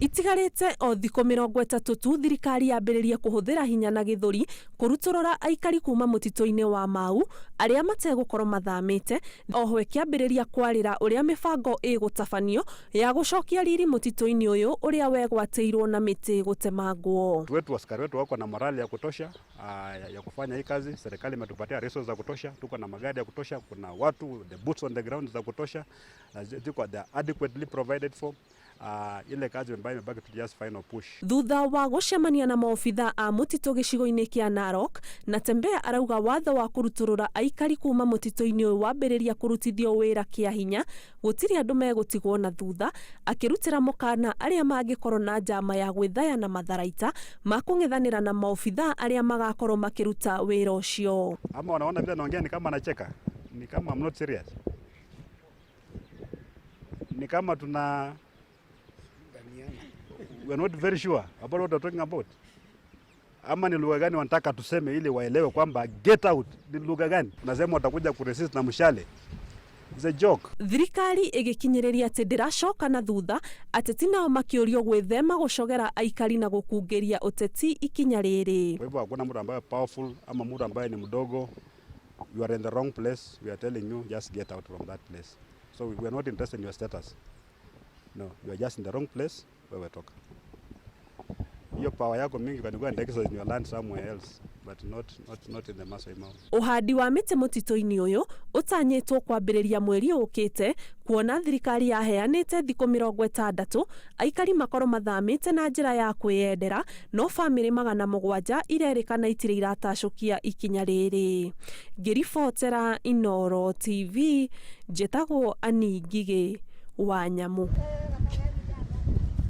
Itigarĩte o thikũ 30 tu thirikari yambĩrĩrie kũhũthĩra hinya na gĩthũri kũrutũrũra aikari kuma mũtitũ-inĩ wa Mau arĩa mategũkorwo mathamĩte, oho ĩkĩambĩrĩria kwarĩra ũrĩa mĩbango ĩgũtabanio ya gũcokia riri mũtitũ-inĩ ũyũ ũrĩa wegwatĩirwo na mĩtĩ gũtemangwo. Wetu askari wetu wako na morali ya kutosha ya kufanya hii kazi. Serikali imetupatia resources za kutosha, tuko na magari ya kutosha, kuna watu the boots on the ground za kutosha, na ziko they are adequately provided for. Ile kazi ambayo imebaki tu just final push. Thutha wa gũcemania na maobitha a mũtitũ gĩcigo-inĩ kĩa Narok, Natembeya arauga watho wa kũrutũrũra aikari kuma mũtitũ-inĩ ũyũ wambĩrĩria kũrutithio wĩra kĩa hinya gũtirĩ andũ megũtigwo na thutha, akĩrutĩra mũkana arĩa mangĩkorwo na njama ya gwĩthaya na matharaita ma kũng'ethanĩra na maobitha arĩa magakorwo makĩruta wĩra ũcio. Ama wanaona vile naongea ni kama nacheka, ni kama I'm not serious, ni kama tuna we are not very sure about what we're talking about. Ama ni lugha gani wanataka tuseme ili waelewe kwamba get out ni lugha gani? Tunasema watakuja kuresist na mshale. It's a joke. Thirikari ĩgĩkinyĩrĩria atĩ ndĩracoka na thutha, ateti nao makĩũrio gwĩthema gũcogera aikari na gũkungĩria ũteti ikinya rĩrĩ. Kwa hivyo hakuna mtu ambaye powerful ama mtu ambaye ni mdogo. You are in the wrong place. We are telling you just get out from that place. So we are not interested in your status. No, you are just in the wrong place. Wewe toka. Hiyo power yako mingi can go and exercise in your land somewhere else, but not in the Maasai Mau. Ũhandi wa mĩtĩ mũtitũ-inĩ ũyũ ũtanyĩtwo kwambĩrĩria mweri ũkĩte, kuona thirikari yaheanĩte thikũ 60 aikari makorwo mathamĩte na njĩra ya kwĩyendera, no bamĩrĩ 700 irerĩkana itirĩ iratacũkia ikinya rĩrĩ. Ngĩribotera Inooro TV, njĩtagwo Annie Ngigĩ wa Nyamu.